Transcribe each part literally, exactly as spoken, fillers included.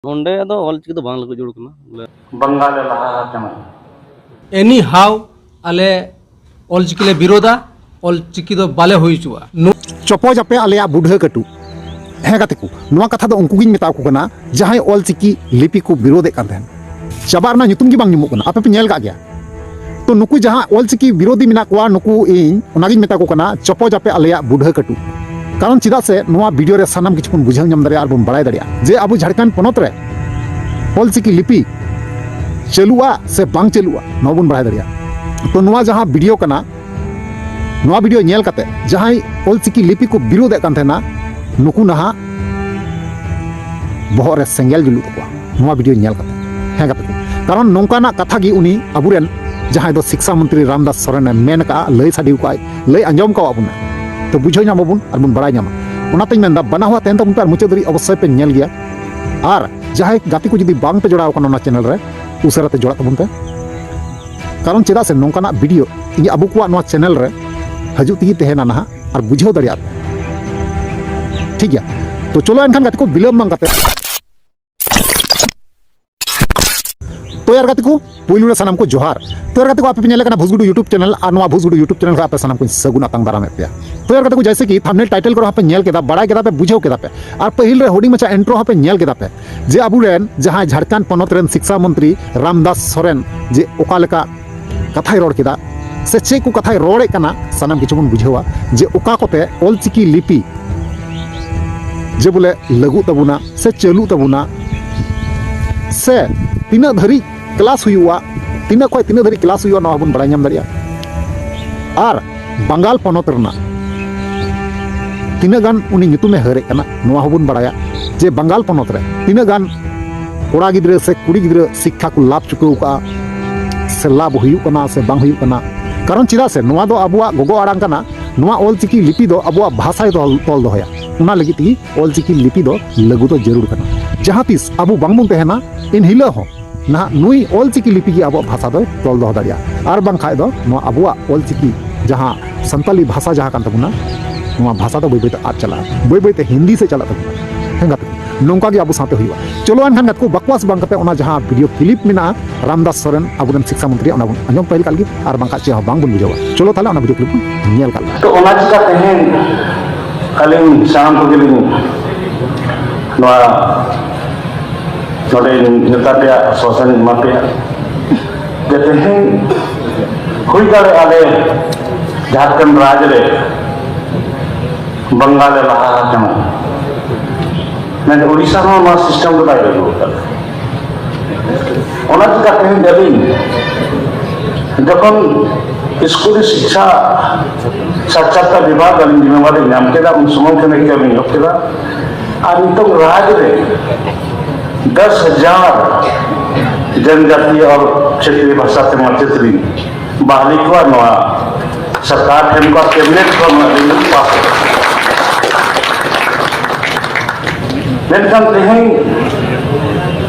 ᱱᱚᱰᱮ ᱫᱚ ᱚᱞᱪᱤᱠᱤ ᱫᱚ ᱵᱟᱝ ᱞᱟᱹᱜᱩ ᱡᱟᱹᱨᱩᱲ ᱠᱟᱱᱟ ᱵᱚᱞᱮ᱾ ᱵᱟᱝᱜᱟᱞ ᱮ ᱞᱟᱦᱟ ᱟᱠᱟᱱᱟ᱾ Anyhow, ᱟᱞᱮ ᱚᱞᱪᱤᱠᱤ ᱞᱮ ᱵᱤᱨᱳᱫᱟ, ᱚᱞᱪᱤᱠᱤ ᱫᱚ ᱵᱟᱞᱮ ᱦᱩᱭ ᱦᱚᱪᱚᱣᱟᱜᱼᱟ᱾ ᱱᱚ- ᱪᱚᱯᱚᱡ ᱟᱯᱮ ᱟᱞᱮᱭᱟᱜ ᱵᱩᱰᱷᱟᱹ ᱠᱟᱹᱴᱩᱵ᱾ ᱦᱮᱸ ᱜᱟᱛᱮ ᱠᱚ, ᱱᱚᱣᱟ ᱠᱟᱛᱷᱟ ᱫᱚ ᱩᱱᱠᱩ ᱜᱤᱧ ᱢᱮᱛᱟ ᱠᱚ ᱠᱟᱱᱟ, ᱡᱟᱦᱟᱸᱭ ᱚᱞ ᱪᱤᱠᱤ ᱞᱤᱯᱤ ᱠᱚ ᱵᱤᱨᱳᱫᱮᱫ ᱠᱟᱱ ᱛᱟᱦᱮᱸᱱ᱾ ᱪᱟᱵᱟᱜ ᱨᱮᱱᱟᱜ ᱧᱩᱛᱩᱢ ᱜᱮ ᱵᱟᱝ ᱧᱟᱢᱚᱜ ᱠᱟᱱᱟ, ᱟᱯᱮ ᱯᱮ ᱧᱮᱞ ᱠᱟᱜ ᱜᱮᱭᱟ᱾ ᱛᱚ ᱱᱩᱠᱩ ᱡᱟᱦᱟᱸ ᱚᱞ ᱪᱤᱠᱤ ᱵᱤᱨᱳᱫᱷᱤ ᱢᱮᱱᱟᱜ ᱠᱚᱣᱟ, ᱱᱩᱠᱩ ᱤᱧ ᱚᱱᱟᱜᱤᱧ ᱢᱮᱛᱟ ᱠᱚ ᱠᱟᱱᱟ, ᱪᱚᱯᱚᱡ ᱟᱯᱮ ᱟᱞᱮᱭᱟᱜ ᱵᱩᱰᱷᱟᱹ ᱠᱟᱹᱴᱩᱵ᱾ ᱠᱟᱨᱚᱱ ᱪᱮᱫᱟᱜ ᱥᱮ ᱱᱚᱣᱟ ᱵᱷᱤᱰᱤᱭᱳ ᱨᱮ ᱥᱟᱱᱟᱢ ᱠᱤᱪᱷᱩ ᱵᱚᱱ ᱵᱩᱡᱷᱟᱹᱣ ᱧᱟᱢ ᱫᱟᱲᱮᱭᱟᱜᱼᱟ ᱟᱨ ᱵᱚᱱ ᱵᱟᱲᱟᱭ ᱫᱟᱲᱮᱭᱟᱜᱼᱟ ᱡᱮ ᱟᱵᱚ ᱡᱷᱟᱲᱠᱷᱚᱸᱰ ᱯᱚᱱᱚᱛ ᱨᱮ ᱚᱞ ᱪᱤᱠᱤ ᱞᱤᱯᱤ ᱪᱟᱹᱞᱩᱜᱼᱟ ᱥᱮ ᱵᱟᱝ ᱪᱟᱹᱞᱩᱜᱼᱟ, ᱱᱚᱣᱟ ᱵᱚᱱ ᱵᱟᱲᱟᱭ ᱫᱟᱲᱮᱭᱟᱜᱼᱟ᱾ ᱛᱚ ᱱᱚᱣᱟ ᱡᱟᱦᱟᱸ ᱵᱷᱤᱰᱤᱭᱳ ᱠᱟᱱᱟ, ᱱᱚᱣᱟ ᱵᱷᱤᱰᱤᱭᱳ ᱧᱮᱞ ᱠᱟᱛᱮ ᱡᱟᱦᱟᱸᱭ ᱚᱞ ᱪᱤᱠᱤ ᱞᱤᱯᱤ ᱠᱚ ᱵᱤᱨᱳᱫᱮᱫ ᱠᱟᱱ ᱛᱟᱦᱮᱱᱟ, ᱱᱩᱠᱩ ᱱᱟᱦᱟᱜ ᱵᱚᱦᱚᱜ ᱨᱮ ᱥᱮᱸᱜᱮᱞ ᱡᱩᱞᱩᱜ ᱛᱟᱠᱚᱣᱟ ᱱᱚᱣᱟ ᱵᱷᱤᱰᱤᱭᱳ ᱧᱮᱞ ᱠᱟᱛᱮ᱾ ᱦᱮᱸ ᱜᱟᱛᱮ ᱠᱚ, ᱠᱟᱨᱚᱱ ᱱᱚᱝᱠᱟᱱᱟᱜ ᱠᱟᱛᱷᱟ ᱜᱮ ᱩᱱᱤ ᱟᱵᱚᱨᱮᱱ ᱡᱟᱦᱟᱸᱭ ᱫᱚ ᱥᱤᱠᱥᱟ ᱢᱚᱱᱛᱨᱤ ᱨᱟᱢᱫᱟᱥ ᱥᱚᱨᱮᱱᱮ ᱢᱮᱱ ᱠᱟᱜᱼᱟ, ᱞᱟᱹᱭ ᱥᱟᱰᱮ ᱠᱟᱜᱼᱟᱭ, ᱞᱟᱹᱭ ᱟᱸᱡᱚᱢ ᱠᱟᱣᱟᱫ ᱵᱚᱱᱟ᱾ ᱛᱚ ᱵᱩᱡᱷᱟᱹᱣ ᱧᱟᱢ ᱟᱵᱚᱱ ᱟᱨ ᱵᱚᱱ ᱵᱟᱲᱟᱭ ᱧᱟᱢᱟ᱾ ᱚᱱᱟᱛᱮᱧ ᱢᱮᱱᱫᱟ, ᱵᱟᱱᱟ ᱦᱚᱲ ᱛᱟᱦᱮᱱ ᱛᱟᱵᱚᱱ ᱯᱮ ᱟᱨ ᱢᱩᱪᱟᱹᱫ ᱫᱷᱟᱹᱨᱤᱡ ᱚᱵᱚᱥᱥᱳᱭ ᱯᱮ ᱧᱮᱞ ᱜᱮᱭᱟ᱾ ᱟᱨ ᱡᱟᱦᱟᱸᱭ ᱜᱟᱛᱮ ᱠᱚ ᱡᱩᱫᱤ ᱵᱟᱝ ᱯᱮ ᱡᱚᱲᱟᱣ ᱟᱠᱟᱱᱟ ᱚᱱᱟ ᱪᱮᱱᱮᱞ ᱨᱮ, ᱩᱥᱟᱹᱨᱟ ᱛᱮ ᱡᱚᱲᱟᱜ ᱛᱟᱵᱚᱱ ᱯᱮ᱾ ᱠᱟᱨᱚᱱ ᱪᱮᱫᱟᱜ ᱥᱮ ᱱᱚᱝᱠᱟᱱᱟᱜ ᱵᱷᱤᱰᱤᱭᱳ ᱤᱧ ᱟᱵᱚ ᱠᱚᱣᱟᱜ ᱱᱚᱣᱟ ᱪᱮᱱᱮᱞ ᱨᱮ ᱦᱤᱡᱩᱜ ᱛᱮᱜᱮ ᱛᱟᱦᱮᱱᱟ ᱱᱟᱦᱟᱜ, ᱟᱨ ᱵᱩᱡᱷᱟᱹᱣ ᱫᱟᱲᱮᱭᱟᱜ ᱯᱮ᱾ ᱴᱷᱤᱠ ᱜᱮᱭᱟ, ᱛᱚ ᱪᱚᱞᱚ ᱮᱱᱠᱷᱟᱱ ᱜᱟᱛᱮ ᱠᱚ, ᱵᱤᱞᱚᱢ ᱵᱟᱝ ᱠᱟᱛᱮ᱾ ᱛᱚ ᱭᱟᱨ ᱜᱟᱛᱮ ᱠᱚ, ᱯᱩᱭᱞᱩ ᱨᱮ ᱥᱟᱱᱟᱢ ᱠᱚ ᱡᱚᱦᱟᱨ᱾ ᱛᱚ ᱭᱟᱨ ᱜᱟᱛᱮ ᱠᱚ, ᱟᱯᱮ ᱯᱮ ᱧᱮᱞᱮ ᱠᱟᱱᱟ ᱵᱷᱩᱥᱜᱩᱰᱩ YouTube ᱪᱮᱱᱮᱞ, ᱟᱨ ᱱᱚᱣᱟ ᱵᱷᱩᱥᱜᱩᱰᱩ YouTube ᱪᱮᱱᱮᱞ ᱨᱮ ᱟᱯᱮ ᱥᱟᱱᱟᱢ ᱠᱚᱧ ᱥᱟᱹᱜᱩᱱ ᱟᱛᱟᱝ ᱫᱟᱨᱟᱢᱮᱫ ᱯᱮᱭᱟ᱾ ᱛᱚ ᱭᱟᱨ ᱜᱟᱛᱮ ᱠᱚ, ᱡᱮᱭᱥᱮ ᱠᱤ ᱛᱷᱟᱢᱵᱱᱮᱞ ᱴᱟᱭᱴᱮᱞ ᱠᱚᱨᱮ ᱦᱚᱸᱯᱮ ᱧᱮᱞ ᱠᱮᱫᱟ, ᱵᱟᱲᱟᱭ ᱠᱮᱫᱟ ᱯᱮ, ᱵᱩᱡᱷᱟᱹᱣ ᱠᱮᱫᱟ ᱯᱮ, ᱟᱨ ᱯᱟᱹᱦᱤᱞ ᱨᱮ ᱦᱩᱰᱤᱧ ᱢᱟᱪᱷᱟ ᱤᱱᱴᱨᱳ ᱦᱚᱸᱯᱮ ᱧᱮᱞ ᱠᱮᱫᱟ ᱯᱮ, ᱡᱮ ᱟᱵᱚᱨᱮᱱ ᱡᱟᱦᱟᱸᱭ ᱡᱷᱟᱲᱠᱷᱚᱸᱰ ᱯᱚᱱᱚᱛ ᱨᱮᱱ ᱥᱤᱠᱥᱟ ᱢᱚᱱᱛᱨᱤ ᱨᱟᱢᱫᱟᱥ ᱥᱚᱨᱮᱱ ᱡᱮ ᱚᱠᱟ ᱞᱮᱠᱟ ᱠᱟᱛᱷᱟᱭ ᱨᱚᱲ ᱠᱮᱫᱟ, ᱥᱮ ᱪᱮᱫ ᱠᱚ ᱠᱟᱛᱷᱟᱭ ᱨᱚᱲᱮᱫ ᱠᱟᱱᱟ, ᱥᱟᱱᱟᱢ ᱠᱤᱪᱷᱩ ᱵᱚᱱ ᱵᱩᱡᱷᱟᱹᱣᱟ ᱡᱮ ᱚᱠᱟ ᱠᱚᱛᱮ ᱚᱞᱪᱤᱠᱤ ᱞᱤᱯᱤ ᱡᱮ ᱵᱚᱞᱮ ᱞᱟᱹᱜᱩᱜ ᱛᱟᱵᱚᱱᱟ ᱥᱮ ᱪᱟᱹᱞᱩᱜ ᱛᱟᱵᱚᱱᱟ, ᱥᱮ ᱛᱤᱱᱟᱹᱜ ᱫᱷᱟᱹᱨᱤᱡ ᱠᱞᱟᱥ ᱦᱩᱭᱩᱜᱼᱟ, ᱛᱤᱱᱟᱹᱜ ᱠᱷᱚᱱ ᱛᱤᱱᱟᱹᱜ ᱫᱷᱟᱹᱨᱤᱡ ᱠᱞᱟᱥ ᱦᱩᱭᱩᱜᱼᱟ, ᱱᱚᱣᱟ ᱦᱚᱸᱵᱚᱱ ᱵᱟᱲᱟᱭ ᱧᱟᱢ ᱫᱟᱲᱮᱭᱟᱜᱼᱟ᱾ ᱟᱨ ᱵᱟᱝᱜᱟᱞ ᱯᱚᱱᱚᱛ ᱨᱮᱱᱟᱜ ᱛᱤᱱᱟᱹᱜ ᱜᱟᱱ ᱩᱱᱤ ᱧᱩᱛᱩᱢᱮ ᱦᱟᱹᱨᱮᱫ ᱠᱟᱱᱟ, ᱱᱚᱣᱟ ᱦᱚᱸᱵᱚᱱ ᱵᱟᱲᱟᱭᱟ ᱡᱮ ᱵᱟᱝᱜᱟᱞ ᱯᱚᱱᱚᱛ ᱨᱮ ᱛᱤᱱᱟᱹᱜ ᱜᱟᱱ ᱠᱚᱲᱟ ᱜᱤᱫᱽᱨᱟᱹ ᱥᱮ ᱠᱩᱲᱤ ᱜᱤᱫᱽᱨᱟᱹ ᱥᱤᱠᱠᱷᱟ ᱠᱚ ᱞᱟᱵᱷ ᱪᱩᱠᱟᱹᱣ ᱠᱟᱜᱼᱟ, ᱥᱮ ᱞᱟᱵᱷ ᱦᱩᱭᱩᱜ ᱠᱟᱱᱟ ᱥᱮ ᱵᱟᱝ ᱦᱩᱭᱩᱜ ᱠᱟᱱᱟ᱾ ᱠᱟᱨᱚᱱ ᱪᱮᱫᱟᱜ ᱥᱮ ᱱᱚᱣᱟ ᱫᱚ ᱟᱵᱚᱣᱟᱜ ᱜᱚᱜᱚ ᱟᱲᱟᱝ ᱠᱟᱱᱟ, ᱱᱚᱣᱟ ᱚᱞᱪᱤᱠᱤ ᱞᱤᱯᱤ ᱫᱚ ᱟᱵᱚᱣᱟᱜ ᱵᱷᱟᱥᱟᱭ ᱛᱚᱞ ᱛᱚᱞ ᱫᱚᱦᱚᱭᱟ᱾ ᱚᱱᱟ ᱞᱟᱹᱜᱤᱫ ᱛᱮᱜᱮ ᱚᱞᱪᱤᱠᱤ ᱞᱤᱯᱤ ᱫᱚ ᱞᱟᱹᱜᱩ ᱫᱚ ᱡᱟᱹᱨᱩᱲ ᱠᱟᱱᱟ᱾ ᱡᱟᱦᱟᱸ ᱛᱤᱥ ᱟᱵᱚ ᱵᱟᱝᱵᱚᱱ ᱛᱟᱦᱮᱱᱟ, ᱮᱱ ᱦᱤᱞᱳᱜ ᱦᱚᱸ ᱱᱟᱦᱟᱜ ᱱᱩᱭ ᱚᱞᱪᱤᱠᱤ ᱞᱤᱯᱤ ᱜᱮ ᱟᱵᱚᱣᱟᱜ ᱵᱷᱟᱥᱟ ᱫᱚᱭ ᱛᱚᱞ ᱫᱚᱦᱚ ᱫᱟᱲᱮᱭᱟᱜᱼᱟ᱾ ᱟᱨ ᱵᱟᱝᱠᱷᱟᱡ ᱫᱚ ᱱᱚᱣᱟ ᱟᱵᱚᱣᱟᱜ ᱚᱞᱪᱤᱠᱤ ᱡᱟᱦᱟᱸ ᱥᱟᱱᱛᱟᱞᱤ ᱵᱷᱟᱥᱟ ᱡᱟᱦᱟᱸ ᱠᱟᱱ ᱛᱟᱵᱚᱱᱟ, ᱱᱚᱣᱟ ᱵᱷᱟᱥᱟ ᱫᱚ ᱵᱟᱹᱭ ᱵᱟᱹᱭᱛᱮ ᱟᱫ ᱪᱟᱞᱟᱜᱼᱟ, ᱵᱟᱹᱭ ᱵᱟᱹᱭᱛᱮ ᱦᱤᱱᱫᱤ ᱥᱮᱫ ᱪᱟᱞᱟᱜ ᱛᱟᱵᱚᱱᱟ᱾ ᱦᱮᱸ ᱜᱟᱛᱮ ᱠᱚ, ᱱᱚᱝᱠᱟ ᱜᱮ ᱟᱵᱚ ᱥᱟᱶᱛᱮ ᱦᱩᱭᱩᱜᱼᱟ᱾ ᱪᱚᱞᱚ ᱮᱱᱠᱷᱟᱱ ᱜᱟᱛᱮ ᱠᱚ, ᱵᱟᱠᱣᱟᱥ ᱵᱟᱝ ᱠᱟᱛᱮ ᱚᱱᱟ ᱡᱟᱦᱟᱸ ᱵᱷᱤᱰᱤᱭᱳ ᱠᱞᱤᱯ ᱢᱮᱱᱟᱜᱼᱟ ᱨᱟᱢᱫᱟᱥ ᱥᱚᱨᱮᱱ ᱟᱵᱚᱨᱮᱱ ᱥᱤᱠᱥᱟ ᱢᱚᱱᱛᱨᱤᱭᱟᱜ, ᱚᱱᱟ ᱵᱚᱱ ᱟᱸᱡᱚᱢ ᱯᱟᱹᱦᱤᱞ ᱠᱟᱜ ᱞᱮᱜᱮ, ᱟᱨ ᱵᱟᱝᱠᱷᱟᱱ ᱪᱮᱫ ᱦᱚᱸ ᱵᱟᱝ ᱵᱚᱱ ᱵᱩᱡᱷᱟᱹᱣᱟ᱾ ᱪᱚᱞᱚ ᱛᱟᱦᱚᱞᱮ ᱚᱱᱟ ᱵᱷᱤᱰᱤᱭᱳ ᱠᱞᱤᱯ ᱵᱚᱱ ᱧᱮᱞ ᱠᱟᱜ ᱞᱮᱜᱮ᱾ ᱛᱚ ᱚᱱᱟ ᱪᱤᱠᱟ ᱛᱮᱦᱮᱧ ᱟᱹᱞᱤᱧ ᱥᱟᱱᱟᱢ ᱠᱚᱜᱮ ᱞᱤᱧ ᱱᱚᱣᱟ ᱱᱚᱰᱮ ᱱᱮᱛᱟ ᱨᱮᱭᱟᱜ ᱟᱥᱣᱟᱥᱚᱱ ᱤᱧ ᱮᱢᱟ ᱯᱮᱭᱟ ᱡᱮ ᱛᱮᱦᱮᱧ ᱦᱩᱭ ᱫᱟᱲᱮᱭᱟᱜᱼᱟ ᱟᱞᱮ ᱡᱷᱟᱲᱠᱷᱚᱸᱰ ᱨᱟᱡᱽ ᱨᱮ ᱵᱟᱝᱜᱟᱞ ᱮ ᱞᱟᱦᱟ ᱟᱠᱟᱱᱟ, ᱢᱮᱱᱠᱷᱟᱱ ᱩᱲᱤᱥᱥᱟ ᱦᱚᱸ ᱱᱚᱣᱟ ᱥᱤᱥᱴᱮᱢ ᱫᱚ ᱵᱟᱭ ᱞᱟᱹᱜᱩ ᱟᱠᱟᱫᱟ᱾ ᱚᱱᱟ ᱪᱤᱠᱟ ᱛᱮᱦᱮᱧ ᱟᱹᱞᱤᱧ ᱡᱚᱠᱷᱚᱱ ᱥᱠᱩᱞ ᱨᱮ ᱥᱤᱠᱠᱷᱟ ᱥᱟᱠᱪᱟᱨᱠᱟ ᱵᱤᱵᱷᱟᱜᱽ ᱟᱹᱞᱤᱧ ᱡᱤᱢᱟᱹᱣᱟᱨᱤ ᱧᱟᱢ ᱠᱮᱫᱟ, ᱩᱱ ᱥᱚᱢᱚᱭ ᱠᱷᱚᱱ ᱮᱠᱴᱩ ᱞᱤᱧ ᱮᱦᱚᱵ ᱠᱮᱫᱟ᱾ ᱟᱨ ᱱᱤᱛᱚᱝ ᱨᱟᱡᱽ ᱨᱮ ᱫᱚᱥ ᱦᱟᱡᱟᱨ ᱡᱚᱱᱡᱟᱛᱤᱭᱚ ᱟᱨ ᱪᱷᱮᱛᱨᱤᱭᱚ ᱵᱷᱟᱥᱟ ᱛᱮ ᱢᱟᱪᱮᱛ ᱞᱤᱧ ᱵᱟᱦᱟᱞᱤ ᱠᱚᱣᱟ᱾ ᱱᱚᱣᱟ ᱥᱚᱨᱠᱟᱨ ᱴᱷᱮᱱ ᱠᱷᱚᱱ, ᱠᱮᱵᱤᱱᱮᱴ ᱠᱷᱚᱱ ᱱᱚᱣᱟ ᱞᱤᱧ ᱯᱟᱥ ᱠᱮᱫᱟ᱾ ᱢᱮᱱᱠᱷᱟᱱ ᱛᱮᱦᱮᱧ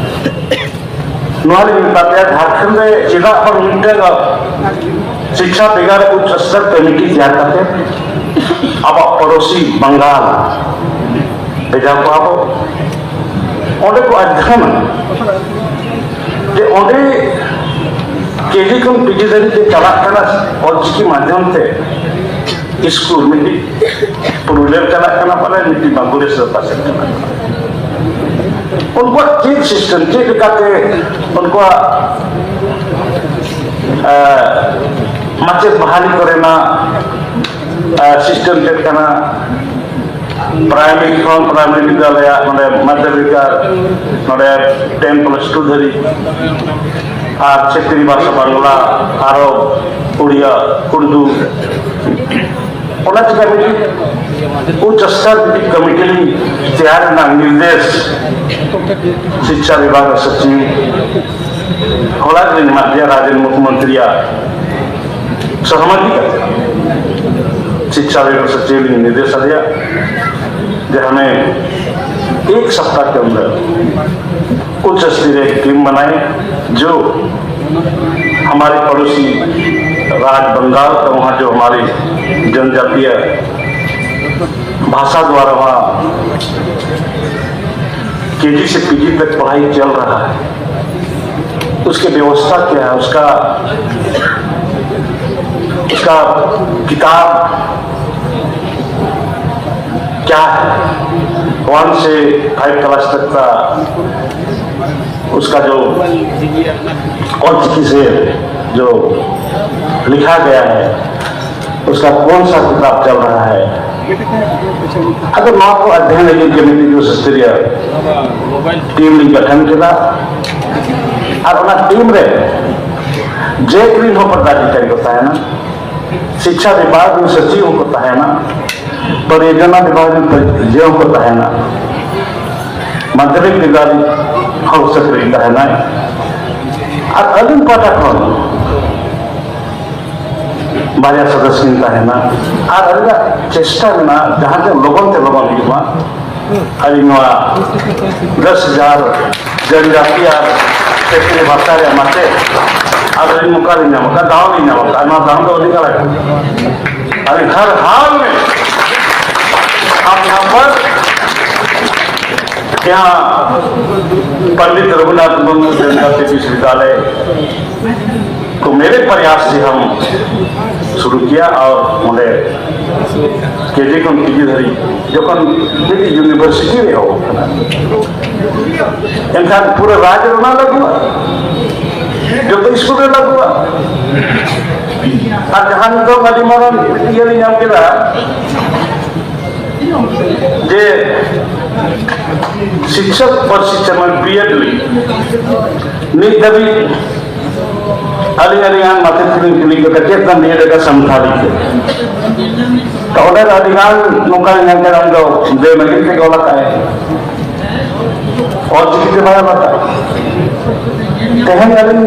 ᱱᱚᱣᱟ ᱞᱤᱧ ᱢᱮᱛᱟ ᱯᱮᱭᱟ, ᱡᱷᱟᱲᱠᱷᱚᱸᱰ ᱨᱮ ᱪᱮᱫᱟᱜ ᱵᱟᱝ ᱢᱤᱫᱴᱟᱝ ᱥᱤᱠᱠᱷᱟ ᱵᱮᱜᱟᱨ ᱩᱪᱪ ᱥᱛᱚᱨ ᱠᱚᱢᱤᱴᱤ ᱛᱮᱭᱟᱨ ᱠᱟᱛᱮ ᱟᱵᱚᱣᱟᱜ ᱯᱚᱲᱚᱥᱤ ᱵᱟᱝᱜᱟᱞ ᱵᱷᱮᱡᱟ ᱠᱚᱣᱟ ᱵᱚ᱾ ᱚᱸᱰᱮ ᱠᱚ ᱚᱫᱽᱫᱷᱭᱚᱱᱟ ᱡᱮ ᱚᱸᱰᱮ ᱠᱮᱡᱤ ᱠᱷᱚᱱ ᱯᱤᱡᱤ ᱫᱷᱟᱹᱵᱤᱡ ᱛᱮ ᱪᱟᱞᱟᱜ ᱠᱟᱱᱟ ᱚᱞᱪᱤᱠᱤ ᱢᱟᱫᱽᱫᱷᱚᱢ ᱛᱮ ᱥᱠᱩᱞ, ᱢᱤᱫᱴᱤᱡ ᱯᱩᱨᱩᱞᱤᱭᱟᱹ ᱨᱮ ᱪᱟᱞᱟᱜ ᱠᱟᱱᱟ ᱯᱟᱞᱮ, ᱢᱤᱫᱴᱤᱡ ᱵᱟᱸᱠᱩᱲᱟ ᱥᱮ ᱚᱠᱟ ᱥᱮᱫ ᱪᱟᱞᱟᱜ ᱠᱟᱱᱟ᱾ ᱩᱱᱠᱩᱣᱟᱜ ᱪᱮᱫ ᱥᱤᱥᱴᱮᱢ, ᱪᱮᱫ ᱞᱮᱠᱟᱛᱮ ᱩᱱᱠᱩᱣᱟᱜ, ᱮ, ᱢᱟᱪᱮᱫ ᱵᱟᱦᱟᱞᱤ ᱠᱚᱨᱮᱱᱟᱜ, ᱮ, ᱥᱤᱥᱴᱮᱢ ᱪᱮᱫ ᱠᱟᱱᱟ? ᱯᱨᱟᱭᱢᱟᱨᱤ ᱠᱷᱚᱱ, ᱯᱨᱟᱭᱢᱟᱨᱤ ᱵᱤᱫᱽᱫᱟᱞᱚᱭ, ᱱᱚᱰᱮ ᱢᱟᱫᱽᱫᱷᱚᱢᱤᱠ, ᱱᱚᱰᱮ ᱴᱮᱱ ᱯᱞᱟᱥ ᱴᱩ ᱫᱷᱟᱹᱨᱤᱡ, ᱟᱨ ᱪᱷᱮᱛᱨᱤ ᱵᱷᱟᱥᱟ ᱵᱟᱝᱞᱟ, ᱟᱨᱚ ᱩᱲᱤᱭᱟ, ᱩᱨᱫᱩ, ᱚᱱᱟ ᱪᱤᱠᱟ ᱢᱤᱫᱴᱤᱡ ᱩᱪᱪ ᱥᱛᱚᱨ ᱢᱤᱫᱴᱤᱡ ᱠᱚᱢᱤᱴᱤ ᱞᱤᱧ ᱛᱮᱭᱟᱨ ᱨᱮᱱᱟᱜ ᱱᱤᱨᱫᱮᱥ ᱥᱤᱠᱪᱷᱟ ᱵᱤᱵᱷᱟᱜᱽ ᱥᱚᱪᱤᱵᱽ ᱦᱚᱞᱟ ᱜᱮᱞᱤᱧ ᱮᱢᱟᱫ ᱫᱮᱭᱟ, ᱨᱟᱡᱽ ᱨᱮᱱ ᱢᱩᱠᱷᱭᱚᱢᱚᱱᱛᱨᱤᱭᱟᱜ ᱥᱚᱦᱚᱢᱚᱛᱤ ᱠᱟᱛᱮ ᱥᱤᱠᱪᱷᱟ ᱵᱤᱵᱷᱟᱜᱽ ᱥᱚᱪᱤᱵᱽ ᱞᱤᱧ ᱱᱤᱨᱫᱮᱥ ᱟᱫᱮᱭᱟ ᱡᱮ ᱦᱟᱢᱮ ᱮᱠ ᱥᱚᱯᱛᱟᱦ ᱠᱮ ᱟᱱᱫᱟᱨ ᱩᱪᱪ ᱥᱛᱚᱨᱤᱭᱚ ᱴᱤᱢ ᱵᱟᱱᱟᱭᱮ, ᱡᱳ ᱦᱟᱢᱟᱨᱮ ᱯᱚᱲᱚᱥᱤ ᱨᱟᱡᱽ ᱵᱟᱝᱜᱟᱞ ᱠᱟ ᱣᱟᱦᱟᱸ ᱡᱳ ᱦᱟᱢᱟᱨᱮ ᱡᱚᱱᱡᱟᱛᱤᱭᱚ ᱵᱷᱟᱥᱟ ᱫᱣᱟᱨᱟ ᱣᱟᱦᱟᱸ केजी से पीजी तक पढ़ाई चल रहा है, उसकी व्यवस्था क्या है, उसका उसका किताब क्या है, वन से फाइव क्लास तक का उसका जो, और किसी से जो लिखा गया है, उसका कौन सा किताब चल रहा है। ᱟᱫᱚ ᱱᱚᱣᱟ ᱠᱚ ᱚᱫᱷᱭᱚᱭᱚᱱ ᱞᱟᱹᱜᱤᱫ ᱜᱮ ᱢᱤᱫᱴᱤᱡ ᱩᱥᱛᱚᱨᱤᱭᱚ ᱴᱤᱢ ᱞᱤᱧ ᱜᱚᱴᱷᱚᱱ ᱠᱮᱫᱟ᱾ ᱟᱨ ᱚᱱᱟ ᱴᱤᱢ ᱨᱮ ᱡᱮᱠ ᱨᱤᱱ ᱦᱚᱸ ᱯᱚᱫᱟᱫᱷᱤᱠᱟᱨᱤ ᱠᱚ ᱛᱟᱦᱮᱱᱟ, ᱥᱤᱠᱪᱷᱟ ᱵᱤᱵᱷᱟᱜᱽ ᱨᱤᱱ ᱥᱚᱪᱤᱵᱽ ᱦᱚᱸᱠᱚ ᱛᱟᱦᱮᱱᱟ, ᱯᱚᱨᱤᱭᱳᱡᱚᱱᱟ ᱵᱤᱵᱷᱟᱜᱽ ᱨᱤᱱ ᱤᱭᱟᱹ ᱦᱚᱸᱠᱚ ᱛᱟᱦᱮᱱᱟ, ᱢᱟᱫᱽᱫᱷᱚᱢᱤᱠ ᱵᱤᱫᱽᱫᱟᱞᱚᱭ ᱦᱚᱸ ᱥᱮᱠᱨᱮᱴᱟᱨᱤ ᱛᱟᱦᱮᱱᱟᱭ᱾ ᱟᱨ ᱟᱹᱞᱤᱧ ᱯᱟᱦᱴᱟ ᱠᱷᱚᱱ ᱵᱟᱨᱭᱟ ᱥᱚᱫᱚᱥᱥᱚ ᱠᱤᱱ ᱛᱟᱦᱮᱱᱟ᱾ ᱟᱨ ᱟᱹᱞᱤᱧᱟᱜ ᱪᱮᱥᱴᱟ ᱢᱮᱱᱟᱜᱼᱟ, ᱡᱟᱦᱟᱸ ᱛᱮ ᱞᱚᱜᱚᱱ ᱛᱮ ᱞᱚᱜᱚᱱ ᱦᱩᱭᱩᱜ ᱢᱟ᱾ ᱟᱹᱞᱤᱧ ᱱᱚᱣᱟ ᱫᱚᱥ ᱦᱟᱡᱟᱨ ᱡᱚᱱᱡᱟᱛᱤ ᱟᱨ ᱠᱷᱮᱛᱨᱤᱭᱚ ᱵᱷᱟᱥᱟ ᱨᱮᱭᱟᱜ ᱢᱟᱪᱮᱫ, ᱟᱨ ᱟᱹᱞᱤᱧ ᱱᱚᱝᱠᱟ ᱞᱤᱧ ᱧᱟᱢ ᱟᱠᱟᱫ, ᱫᱟᱣ ᱞᱤᱧ ᱧᱟᱢ ᱟᱠᱟᱫ, ᱱᱚᱣᱟ ᱫᱟᱣ ᱫᱚ ᱟᱹᱞᱤᱧ ᱟᱲᱟᱜ ᱠᱟᱱᱟ᱾ ᱟᱹᱞᱤᱧ ᱦᱟᱨ ᱦᱟᱞ ᱢᱮ ᱟᱯ ᱭᱟᱦᱟᱸ ᱯᱟᱨ ᱯᱚᱱᱰᱤᱛ ᱨᱚᱜᱷᱩᱱᱟᱛᱷ ᱢᱩᱨᱢᱩ ᱡᱚᱱᱡᱟᱛᱤ ᱵᱤᱥᱣᱚᱵᱤᱫᱽᱭᱟᱞᱚᱭ ᱛᱚ ᱢᱮᱨᱮ ᱯᱨᱚᱭᱟᱥ ᱥᱮ ᱦᱟᱢ ᱥᱩᱨᱩ ᱠᱤᱭᱟ ᱟᱨ ᱚᱸᱰᱮ ᱠᱮᱡᱤ ᱠᱷᱚᱱ ᱯᱤᱡᱤ ᱫᱷᱟᱹᱨᱤᱡ ᱡᱚᱠᱷᱚᱱ ᱢᱤᱫᱴᱤᱡ ᱤᱭᱩᱱᱤᱵᱷᱟᱨᱥᱤᱴᱤ ᱨᱮ ᱮᱦᱚᱵ ᱠᱟᱱᱟ, ᱮᱱᱠᱷᱟᱱ ᱯᱩᱨᱟᱹ ᱨᱟᱡᱽ ᱨᱮ ᱚᱱᱟ ᱞᱟᱹᱜᱩᱜᱼᱟ, ᱡᱚᱛᱚ ᱥᱠᱩᱞ ᱨᱮ ᱞᱟᱹᱜᱩᱜᱼᱟ᱾ ᱟᱨ ᱡᱟᱦᱟᱸ ᱱᱤᱛᱚᱜ ᱟᱹᱰᱤ ᱢᱟᱨᱟᱝ ᱤᱭᱟᱹ ᱞᱤᱧ ᱧᱟᱢ ᱠᱮᱫᱟ ᱡᱮ ᱥᱤᱠᱪᱷᱚᱠ ᱯᱨᱚᱥᱤᱠᱷᱚᱱ ᱢᱟᱱᱮ ᱵᱤᱭᱮᱰ ᱞᱟᱹᱜᱤᱫ ᱱᱤᱛ ᱫᱷᱟᱹᱵᱤᱡ ᱟᱹᱞᱤᱧ ᱟᱹᱰᱤ ᱜᱟᱱ ᱢᱟᱪᱮᱫ ᱠᱚᱞᱤᱧ ᱠᱩᱞᱤ ᱠᱚ ᱠᱟᱱᱟ, ᱪᱮᱫ ᱠᱟᱱ ᱵᱤᱭᱮᱰ ᱨᱮ ᱥᱟᱱᱛᱟᱲᱤ ᱛᱮ? ᱛᱚ ᱚᱸᱰᱮ ᱫᱚ ᱟᱹᱰᱤ ᱜᱟᱱ ᱱᱚᱝᱠᱟ ᱧᱮᱞ ᱠᱮᱫᱟ, ᱩᱱᱤ ᱫᱚ ᱫᱮᱵᱽᱱᱟᱜᱚᱨᱤ ᱛᱮᱜᱮ ᱚᱞ ᱟᱠᱟᱫᱟᱭ, ᱚᱞ ᱪᱤᱠᱤ ᱛᱮ ᱵᱟᱭ ᱚᱞ ᱟᱠᱟᱫᱟ᱾ ᱛᱮᱦᱮᱧ ᱟᱹᱞᱤᱧ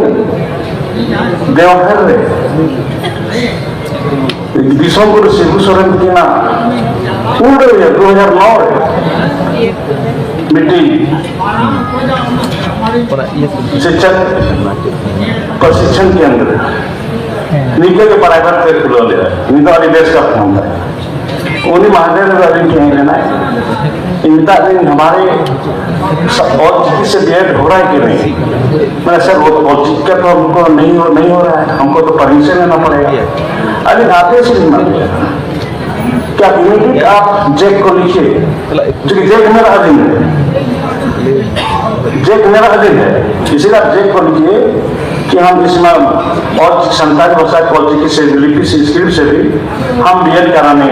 ᱫᱮᱣᱜᱷᱚᱨ ᱨᱮ ᱫᱤᱥᱚᱢ ᱜᱩᱨᱩ ᱥᱤᱵᱩ ᱥᱚᱨᱮᱱ ᱛᱟᱹᱠᱤᱱᱟᱜ ᱩᱱ ᱨᱮ ᱫᱩ ᱦᱟᱡᱟᱨ ᱱᱚ ᱨᱮ ᱢᱤᱫᱴᱤᱡ ᱥᱤᱠᱪᱷᱚᱠ ᱯᱨᱚᱥᱤᱠᱷᱚᱱ ᱠᱮᱱᱫᱨᱚ ᱱᱤᱝᱠᱟᱹ ᱜᱮ ᱯᱨᱟᱭᱵᱷᱮᱴ ᱛᱮ ᱠᱷᱩᱞᱟᱹᱣ ᱞᱮᱫᱟ᱾ ᱩᱱᱤ ᱫᱚ ᱟᱹᱰᱤ ᱵᱮᱥ ᱠᱟᱛᱷᱟ ᱠᱟᱱ ᱛᱟᱭᱟ᱾ ᱩᱱᱤ ᱢᱟᱦᱫᱮᱨ ᱨᱮ ᱟᱹᱞᱤᱧ ᱴᱷᱮᱱ ᱦᱮᱡ ᱞᱮᱱᱟᱭ᱾ ᱤᱧ ᱢᱮᱛᱟᱜ ᱫᱤᱧ, "ᱦᱟᱢᱟᱨᱮ ᱚᱞ ᱪᱤᱠᱤ ᱥᱮ ᱵᱤᱭᱮᱰ ᱦᱚ ᱨᱟᱦᱟ ᱦᱮ ᱠᱤ ᱱᱟᱦᱤ?" ᱢᱟᱱᱮ, "ᱥᱟᱨ, ᱚᱞ ᱪᱤᱠᱤ ᱠᱟ ᱛᱚ ᱦᱟᱢᱠᱚ ᱱᱟᱦᱤ ᱦᱚ, ᱱᱟᱦᱤ ᱦᱚ ᱨᱟᱦᱟ ᱦᱮ, ᱦᱟᱢᱠᱚ ᱛᱚ ᱯᱟᱨᱢᱤᱥᱚᱱ ᱞᱮᱱᱟ ᱯᱚᱲᱮᱜᱟ।" ᱟᱹᱞᱤᱧ ᱟᱫᱮᱥ ᱞᱤᱧ ᱮᱢᱟ ᱯᱮᱭᱟ, ᱠᱭᱟ ᱤᱢᱤᱰᱤᱭᱮᱴ ᱟᱯ ᱡᱮᱠ ᱠᱚ ᱞᱤᱠᱷᱤᱭᱮ, ᱠᱭᱩᱠᱤ ᱡᱮᱠ ᱢᱮᱨᱟ ᱟᱹᱫᱷᱤᱱ ᱦᱮ, ᱡᱮᱠ ᱢᱮᱨᱟ ᱟᱹᱫᱷᱤᱱ ᱦᱮ, ᱤᱥᱤᱞᱤᱭᱮ ᱟᱯ ᱡᱮᱠ ᱠᱚ ᱞᱤᱠᱷᱤᱭᱮ ᱠᱤ ᱦᱟᱢ ᱤᱥ ᱢᱮ ᱚᱞ ᱥᱟᱱᱛᱟᱲᱤ ᱵᱷᱟᱥᱟ ᱠᱚ ᱚᱞ ᱪᱤᱠᱤ ᱥᱮ ᱞᱤᱯᱤ ᱥᱮ ᱥᱠᱨᱤᱯᱴ ᱥᱮ ᱵᱷᱤ ᱦᱟᱢ ᱵᱤᱭᱮᱰ ᱠᱟᱨᱟᱱᱮ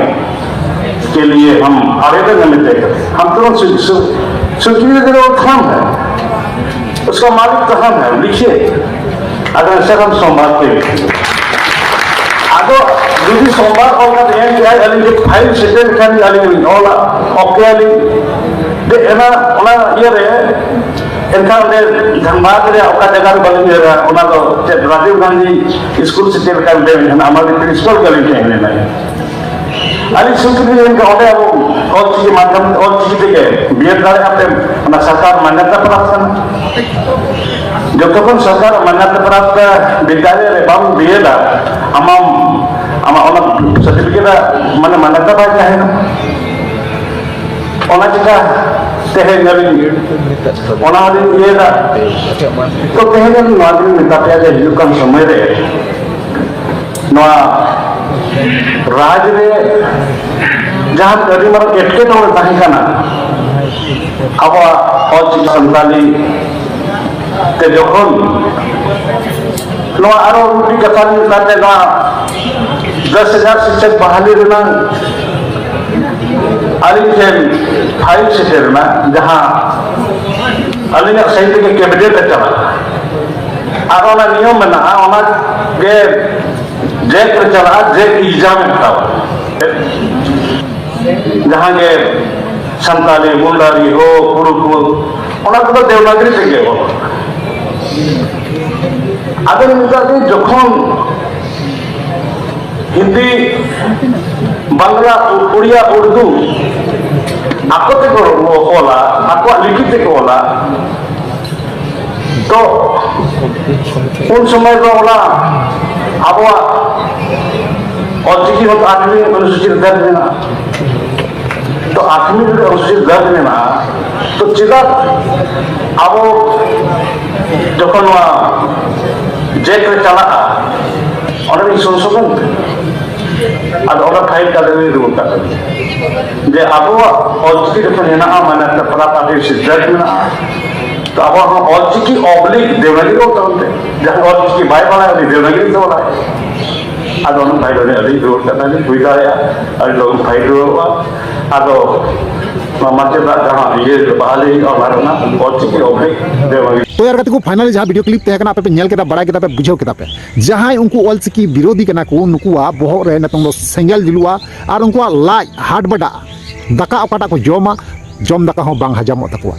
के लिए हम आवेदन में देकर हम तुरंत स्वी-, स्वी-, स्वीकृति दे रहे, वो कौन है, उसका मालिक कहाँ है, लिखिए। अगर सर हम सोमवार को ही, ᱟᱫᱚ ᱡᱩᱫᱤ ᱥᱳᱢᱵᱟᱨ ᱚᱞ ᱠᱟᱛᱮ ᱮᱢ ᱠᱮᱜᱼᱟᱭ, ᱟᱹᱞᱤᱧ ᱡᱮ ᱯᱷᱟᱭᱤᱞ ᱥᱮᱴᱮᱨ ᱞᱮᱠᱷᱟᱱ ᱟᱹᱞᱤᱧ ᱞᱤᱧ ᱚᱞᱟ, ᱳᱠᱮ ᱟᱹᱞᱤᱧ᱾ ᱫᱮ ᱮᱱᱟ ᱚᱱᱟ ᱤᱭᱟᱹ ᱨᱮ, ᱮᱱᱠᱷᱟᱱ ᱚᱸᱰᱮ ᱫᱷᱟᱱᱵᱟᱫᱽ ᱨᱮᱭᱟᱜ ᱚᱠᱟ ᱡᱟᱭᱜᱟ ᱨᱮ ᱵᱟᱹᱞᱤᱧ ᱩᱭᱦᱟᱹᱨᱟ, ᱚᱱᱟ ᱫᱚ ᱪᱮᱫ ᱨᱟᱡᱤᱵᱽ ᱜᱟᱱᱫᱷᱤ ᱥᱠᱩᱞ ᱥᱮ ᱪᱮᱫ ᱞᱮᱠᱟ ᱢᱤᱫᱴᱮᱱ ᱢᱮᱱᱟᱜᱼᱟ, ᱟᱢᱟᱨ ᱯᱨᱤᱱᱥᱤᱯᱟᱞ ᱜᱮ ᱟᱹᱞᱤᱧ ᱴᱷᱮᱱ ᱢᱮᱱᱟᱭᱟ᱾ ᱟᱹᱞᱤᱧ ᱥᱩᱠᱨᱤ ᱞᱤᱧ ᱮᱢ ᱠᱟᱜ, ᱚᱸᱰᱮ ᱟᱵᱚ ᱚᱞ ᱪᱤᱠᱤ ᱢᱟᱫᱽᱫᱷᱚᱢ, ᱚᱞ ᱪᱤᱠᱤ ᱛᱮᱜᱮ ᱵᱤᱭᱮᱰ ᱫᱟᱲᱮᱭᱟᱜᱼᱟ ᱯᱮ, ᱚᱱᱟ ᱥᱚᱨᱠᱟᱨ ᱢᱟᱱᱭᱚᱛᱟ ᱯᱨᱟᱯᱛ ᱠᱟᱱᱟ᱾ ᱡᱚᱛᱚ ᱠᱷᱚᱱ ᱥᱚᱨᱠᱟᱨ ᱢᱟᱱᱭᱚᱛᱟ ᱯᱨᱟᱯᱛ ᱵᱤᱫᱽᱫᱟᱞᱚᱭ ᱨᱮ ᱵᱟᱢ ᱵᱤᱭᱮᱰᱟ, ᱟᱢᱟᱢ, ᱟᱢᱟᱜ ᱚᱱᱟ ᱥᱟᱨᱴᱤᱯᱷᱤᱠᱮᱴ ᱢᱟᱱᱮ ᱢᱟᱱᱭᱚᱛᱟ ᱵᱟᱭ ᱛᱟᱦᱮᱱᱟ᱾ ᱚᱱᱟ ᱪᱤᱠᱟ ᱛᱮᱦᱮᱧ ᱟᱹᱞᱤᱧ, ᱚᱱᱟ ᱦᱚᱸᱞᱤᱧ ᱤᱭᱟᱹᱭᱮᱫᱟ᱾ ᱛᱚ ᱛᱮᱦᱮᱧ ᱟᱹᱞᱤᱧ ᱱᱚᱣᱟ ᱜᱮᱞᱤᱧ ᱢᱮᱛᱟ ᱯᱮᱭᱟ ᱡᱮ ᱦᱤᱡᱩᱜ ᱠᱟᱱ ᱥᱚᱢᱚᱭ ᱨᱮ ᱱᱚᱣᱟ ᱨᱟᱡᱽ ᱨᱮ ᱡᱟᱦᱟᱸ ᱟᱹᱰᱤ ᱢᱟᱨᱟᱝ ᱮᱴᱠᱮᱴᱚᱬᱮ ᱛᱟᱦᱮᱸ ᱠᱟᱱᱟ ᱟᱵᱚᱣᱟᱜ ᱚᱞᱪᱤᱠᱤ ᱥᱟᱱᱛᱟᱞᱤ ᱛᱮ, ᱡᱚᱠᱷᱚᱱ ᱱᱚᱣᱟ ᱟᱨᱚ ᱢᱤᱫᱴᱤᱡ ᱠᱟᱛᱷᱟ ᱞᱤᱧ ᱢᱮᱛᱟᱫ ᱯᱮ, ᱱᱚᱣᱟ ᱫᱚᱥ ᱦᱟᱡᱟᱨ ᱥᱤᱠᱥᱚᱠ ᱵᱟᱦᱟᱞᱤ ᱨᱮᱱᱟᱜ ᱟᱹᱞᱤᱧ ᱴᱷᱮᱱ ᱯᱷᱟᱭᱤᱞ ᱥᱮᱴᱮᱨ ᱮᱱᱟ, ᱡᱟᱦᱟᱸ ᱟᱹᱞᱤᱧᱟᱜ ᱥᱟᱹᱦᱤ ᱛᱮᱜᱮ ᱠᱮᱵᱤᱱᱮᱴ ᱨᱮ ᱪᱟᱞᱟᱜᱼᱟ᱾ ᱟᱨ ᱚᱱᱟ ᱱᱤᱭᱚᱢ ᱢᱮᱱᱟᱜᱼᱟ, ᱚᱱᱟ ᱜᱮ ᱡᱮᱠ ᱨᱮ ᱪᱟᱞᱟᱜᱼᱟ, ᱡᱮᱠ ᱮᱠᱡᱟᱢ ᱮ ᱦᱟᱛᱟᱣᱟ᱾ ᱡᱟᱦᱟᱸ ᱜᱮ ᱥᱟᱱᱛᱟᱲᱤ, ᱢᱩᱱᱰᱟᱨᱤ, ᱦᱳ, ᱦᱩᱲᱩᱠᱩ, ᱚᱱᱟ ᱠᱚᱫᱚ ᱫᱮᱵᱽᱱᱟᱜᱚᱨᱤ ᱛᱮᱜᱮ ᱚᱞᱚᱜᱼᱟ᱾ ᱟᱫᱚ ᱱᱤᱛᱚᱜ ᱫᱚ ᱡᱚᱠᱷᱚᱱ ᱦᱤᱱᱫᱤ, ᱵᱟᱝᱞᱟ, ᱩᱲᱤᱭᱟ, ᱩᱨᱫᱩ ᱟᱠᱚ ᱛᱮᱠᱚ ᱚᱞᱟ, ᱟᱠᱚᱣᱟᱜ ᱞᱤᱯᱤ ᱛᱮᱠᱚ ᱚᱞᱟ, ᱛᱚ ᱩᱱ ᱥᱚᱢᱚᱭ ᱫᱚ ᱚᱱᱟ ᱟᱵᱚᱣᱟᱜ ᱚᱞᱪᱤᱠᱤ ᱦᱚᱸ ᱟᱴᱷᱨᱚ ᱚᱱᱩᱥᱩᱪᱤ ᱨᱮ ᱫᱚᱨᱡᱽ ᱢᱮᱱᱟᱜᱼᱟ᱾ ᱛᱚ ᱟᱹᱛᱷᱱᱤ ᱨᱮ ᱚᱱᱩᱥᱩᱪᱤᱛ ᱡᱟᱹᱛ ᱢᱮᱱᱟᱜᱼᱟ, ᱛᱚ ᱪᱮᱫᱟᱜ ᱟᱵᱚ ᱡᱚᱠᱷᱚᱱ ᱱᱚᱣᱟ ᱡᱮᱴ ᱨᱮ ᱪᱟᱞᱟᱜᱼᱟ, ᱚᱸᱰᱮ ᱢᱤᱫ ᱥᱚᱝᱥᱳᱫᱷᱚᱱ ᱛᱮ ᱟᱫᱚ ᱚᱱᱟ ᱯᱷᱟᱭᱤᱞ ᱠᱟᱛᱮ ᱞᱤᱧ ᱨᱩᱣᱟᱹᱲ ᱠᱟᱜ ᱠᱟᱱᱟ ᱡᱮ ᱟᱵᱚᱣᱟᱜ ᱚᱞᱪᱤᱠᱤ ᱡᱚᱠᱷᱚᱱ ᱦᱮᱱᱟᱜᱼᱟ, ᱢᱟᱱᱮ ᱯᱨᱟᱯ ᱟᱹᱫᱤᱵᱟᱹᱥᱤ ᱡᱟᱹᱛ ᱢᱮᱱᱟᱜᱼᱟ, ᱛᱚ ᱟᱵᱚᱣᱟᱜ ᱦᱚᱸ ᱚᱞᱪᱤᱠᱤ ᱚᱵᱞᱤᱠ ᱫᱮᱵᱽᱱᱟᱜᱤᱨᱤ ᱚᱞ ᱛᱟᱵᱚᱱ ᱯᱮ᱾ ᱡᱟᱦᱟᱸᱭ ᱚᱞᱪᱤᱠᱤ ᱵᱟᱭ ᱵᱟᱲᱟᱭᱟ, ᱩᱱᱤ ᱫᱮᱵᱽᱱᱟᱜᱤᱨᱤ ᱛᱮ ᱚᱞᱟᱭ᱾ ᱟᱫᱚ ᱚᱱᱟ ᱯᱷᱟᱭᱤᱞ ᱟᱹᱞᱤᱧ ᱨᱩᱣᱟᱹᱲ ᱠᱟᱜ ᱠᱟᱱᱟ, ᱦᱩᱭ ᱫᱟᱲᱮᱭᱟᱜᱼᱟ ᱟᱹᱰᱤ ᱞᱚᱜᱚᱱ ᱯᱷᱟᱭᱤᱞ ᱨᱩᱣᱟᱹᱲᱚᱜᱼᱟ᱾ ᱟᱫᱚ ᱱᱚᱣᱟ ᱢᱟᱪᱮᱫᱟᱜ ᱡᱟᱦᱟᱸ ᱤᱭᱟᱹ ᱵᱟᱦᱟᱞᱤ ᱦᱩᱭᱩᱜᱼᱟ, ᱚᱱᱟ ᱨᱮᱱᱟᱜ ᱚᱞᱪᱤᱠᱤ ᱚᱵᱞᱤᱠ ᱫᱮᱵᱽᱱᱟᱜᱤᱨᱤ᱾ ᱛᱚ ᱭᱟᱨ ᱜᱟᱛᱮ ᱠᱚ, ᱯᱷᱟᱭᱱᱟᱞᱤ ᱡᱟᱦᱟᱸ ᱵᱷᱤᱰᱤᱭᱳ ᱠᱞᱤᱯ ᱛᱟᱦᱮᱸ ᱠᱟᱱᱟ, ᱟᱯᱮ ᱯᱮ ᱧᱮᱞ ᱠᱮᱫᱟ, ᱵᱟᱲᱟᱭ ᱠᱮᱫᱟ ᱯᱮ, ᱵᱩᱡᱷᱟᱹᱣ ᱠᱮᱫᱟ ᱯᱮ, ᱡᱟᱦᱟᱸᱭ ᱩᱱᱠᱩ ᱚᱞᱪᱤᱠᱤ ᱵᱤᱨᱳᱫᱷᱤ ᱠᱟᱱᱟ ᱠᱚ, ᱱᱩᱠᱩᱣᱟᱜ ᱵᱚᱦᱚᱜ ᱨᱮ ᱱᱤᱛᱚᱝ ᱫᱚ ᱥᱮᱸᱜᱮᱞ ᱡᱩᱞᱩᱜᱼᱟ ᱟᱨ ᱩᱱᱠᱩᱣᱟᱜ ᱞᱟᱡ ᱦᱟᱴ ᱵᱟᱰᱟᱜᱼᱟ᱾ ᱫᱟᱠᱟ ᱚᱠᱟᱴᱟᱜ ᱠᱚ ᱡᱚᱢᱟ, ᱡᱚᱢ ᱫᱟᱠᱟ ᱦᱚᱸ ᱵᱟᱝ ᱦᱟᱡᱟᱢᱚᱜ ᱛᱟᱠᱚᱣᱟ᱾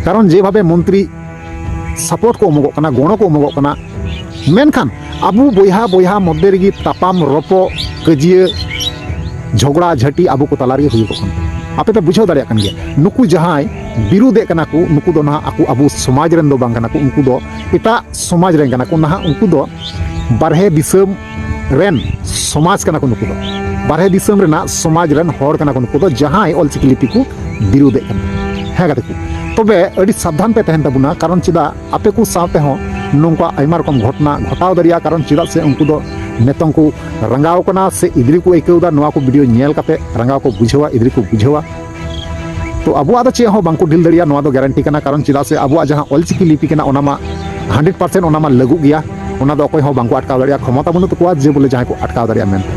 ᱠᱟᱨᱚᱱ ᱡᱮᱵᱷᱟᱵᱮ ᱢᱚᱱᱛᱨᱤ ᱥᱟᱯᱳᱨᱴ ᱠᱚ ᱮᱢᱚᱜᱚᱜ ᱠᱟᱱᱟ, ᱜᱚᱲᱚ ᱠᱚ ᱮᱢᱚᱜᱚᱜ ᱠᱟᱱᱟ, ᱢᱮᱱᱠᱷᱟᱱ ᱟᱵᱚ ᱵᱚᱭᱦᱟ ᱵᱚᱭᱦᱟ ᱢᱚᱫᱽᱫᱷᱮ ᱨᱮᱜᱮ ᱛᱟᱯᱟᱢ ᱨᱚᱯᱚᱜ, ᱠᱟᱹᱡᱤᱭᱟᱹ, ᱡᱷᱚᱜᱽᱲᱟ ᱡᱷᱟᱹᱴᱤ ᱟᱵᱚ ᱠᱚ ᱛᱟᱞᱟ ᱨᱮᱜᱮ ᱦᱩᱭᱩᱜᱚᱜ ᱠᱟᱱᱟ᱾ ᱟᱯᱮ ᱯᱮ ᱵᱩᱡᱷᱟᱹᱣ ᱫᱟᱲᱮᱭᱟᱜ ᱠᱟᱱ ᱜᱮᱭᱟ, ᱱᱩᱠᱩ ᱡᱟᱦᱟᱸᱭ ᱵᱤᱨᱩᱫᱷᱮᱫ ᱠᱟᱱᱟ ᱠᱚ, ᱱᱩᱠᱩ ᱫᱚ ᱱᱟᱦᱟᱜ ᱟᱠᱚ ᱟᱵᱚ ᱥᱚᱢᱟᱡᱽ ᱨᱮᱱ ᱫᱚ ᱵᱟᱝ ᱠᱟᱱᱟ ᱠᱚ, ᱩᱱᱠᱩ ᱫᱚ ᱮᱴᱟᱜ ᱥᱚᱢᱟᱡᱽ ᱨᱮᱱ ᱠᱟᱱᱟ ᱠᱚ᱾ ᱱᱟᱦᱟᱜ ᱩᱱᱠᱩ ᱫᱚ ᱵᱟᱨᱦᱮ ᱫᱤᱥᱚᱢ ᱨᱮᱱ ᱥᱚᱢᱟᱡᱽ ᱠᱟᱱᱟ ᱠᱚ ᱱᱩᱠᱩ ᱫᱚ, ᱵᱟᱨᱦᱮ ᱫᱤᱥᱚᱢ ᱨᱮᱱᱟᱜ ᱥᱚᱢᱟᱡᱽ ᱨᱮᱱ ᱦᱚᱲ ᱠᱟᱱᱟ ᱠᱚ ᱱᱩᱠᱩ ᱫᱚ, ᱡᱟᱦᱟᱸᱭ ᱚᱞᱪᱤᱠᱤ ᱞᱤᱯᱤ ᱠᱚ ᱵᱤᱨᱩᱫᱷᱮᱫ ᱠᱟᱱᱟ᱾ ᱦᱮᱸ ᱜᱟᱛᱮ ᱠᱚ, ᱛᱚᱵᱮ ᱟᱹᱰᱤ ᱥᱟᱵᱫᱷᱟᱱ ᱯᱮ ᱛᱟᱦᱮᱱ ᱛᱟᱵᱚᱱᱟ, ᱠᱟᱨᱚᱱ ᱪᱮᱫᱟᱜ ᱟᱯᱮ ᱠᱚ ᱥᱟᱶ ᱛᱮᱦᱚᱸ ᱱᱚᱝᱠᱟ ᱟᱭᱢᱟ ᱨᱚᱠᱚᱢ ᱜᱷᱚᱴᱚᱱᱟ ᱜᱷᱚᱴᱟᱣ ᱫᱟᱲᱮᱭᱟᱜᱼᱟ, ᱠᱟᱨᱚᱱ ᱪᱮᱫᱟᱜ ᱥᱮ ᱩᱱᱠᱩ ᱫᱚ ᱱᱤᱛᱚᱝ ᱠᱚ ᱨᱟᱸᱜᱟᱣ ᱠᱟᱱᱟ ᱥᱮ ᱤᱫᱽᱨᱤ ᱠᱚ ᱟᱹᱭᱠᱟᱹᱣ ᱮᱫᱟ, ᱱᱚᱣᱟ ᱠᱚ ᱵᱷᱤᱰᱤᱭᱳ ᱧᱮᱞ ᱠᱟᱛᱮ ᱨᱟᱸᱜᱟᱣ ᱠᱚ ᱵᱩᱡᱷᱟᱹᱣᱟ, ᱤᱫᱽᱨᱤ ᱠᱚ ᱵᱩᱡᱷᱟᱹᱣᱟ᱾ ᱛᱚ ᱟᱵᱚᱣᱟᱜ ᱫᱚ ᱪᱮᱫ ᱦᱚᱸ ᱵᱟᱝᱠᱚ ᱰᱤᱞ ᱫᱟᱲᱮᱭᱟᱜᱼᱟ, ᱱᱚᱣᱟ ᱫᱚ ᱜᱮᱨᱮᱱᱴᱤ ᱠᱟᱱᱟ, ᱠᱟᱨᱚᱱ ᱪᱮᱫᱟᱜ ᱥᱮ ᱟᱵᱚᱣᱟᱜ ᱡᱟᱦᱟᱸ ᱚᱞᱪᱤᱠᱤ ᱞᱤᱯᱤ ᱠᱟᱱᱟ ᱚᱱᱟ ᱢᱟ ᱦᱟᱱᱰᱨᱮᱰ ᱯᱟᱨᱥᱮᱱᱴ ᱚᱱᱟ ᱢᱟ ᱞᱟᱹᱜᱩᱜ ᱜᱮᱭᱟ, ᱚᱱᱟ ᱫᱚ ᱚᱠᱚᱭ ᱦᱚᱸ ᱵᱟᱝᱠᱚ ᱟᱴᱠᱟᱣ ᱫᱟᱲᱮᱭᱟᱜᱼᱟ, ᱠᱷᱚᱢᱚᱛᱟ ᱵᱟᱹᱱᱩᱜ ᱛᱟᱠᱚᱣᱟ ᱡᱮ ᱵᱚᱞᱮ ᱡᱟᱦᱟᱸᱭ ᱠᱚ ᱟᱴᱠᱟᱣ ᱫᱟᱲᱮᱭᱟᱜᱼᱟ ᱢᱮᱱᱛᱮ᱾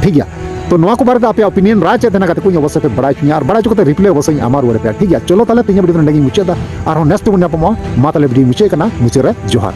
ᱴᱷᱤᱠ ᱜᱮᱭᱟ, ᱛᱚ ᱱᱚᱣᱟ ᱠᱚ ᱵᱟᱨᱮᱛᱮ ᱟᱯᱮᱭᱟᱜ ᱚᱯᱤᱱᱤᱭᱚᱱ ᱨᱟᱭ ᱪᱮᱫ ᱛᱟᱦᱮᱱᱟ ᱜᱟᱛᱮ ᱠᱚᱧ ᱚᱵᱚᱥᱥᱳᱭ ᱯᱮ ᱵᱟᱲᱟᱭ ᱦᱚᱪᱚᱧᱟ, ᱟᱨ ᱵᱟᱲᱟᱭ ᱦᱚᱪᱚ ᱠᱟᱛᱮ ᱨᱤᱯᱞᱟᱭ ᱚᱵᱚᱥᱥᱳᱭ ᱤᱧ ᱮᱢᱟ ᱨᱩᱣᱟᱹᱲ ᱟᱯᱮᱭᱟ᱾ ᱴᱷᱤᱠ ᱜᱮᱭᱟ, ᱪᱚᱞᱚ ᱛᱟᱦᱞᱮ ᱛᱮᱦᱮᱧᱟᱜ ᱵᱷᱤᱰᱤᱭᱳ ᱫᱚ ᱱᱚᱸᱰᱮ ᱜᱤᱧ ᱢᱩᱪᱟᱹᱫ ᱮᱫᱟ, ᱟᱨᱦᱚᱸ ᱱᱮᱠᱥᱴ ᱵᱚᱱ ᱧᱟᱯᱟᱢᱚᱜᱼᱟ᱾ ᱢᱟ ᱛᱟᱦᱞᱮ ᱵᱷᱤᱰᱤᱭᱳ ᱢᱩᱪᱟᱹᱫ ᱠᱟᱱᱟ, ᱢᱩᱪᱟᱹᱫ ᱨᱮ ᱡᱚᱦᱟᱨ᱾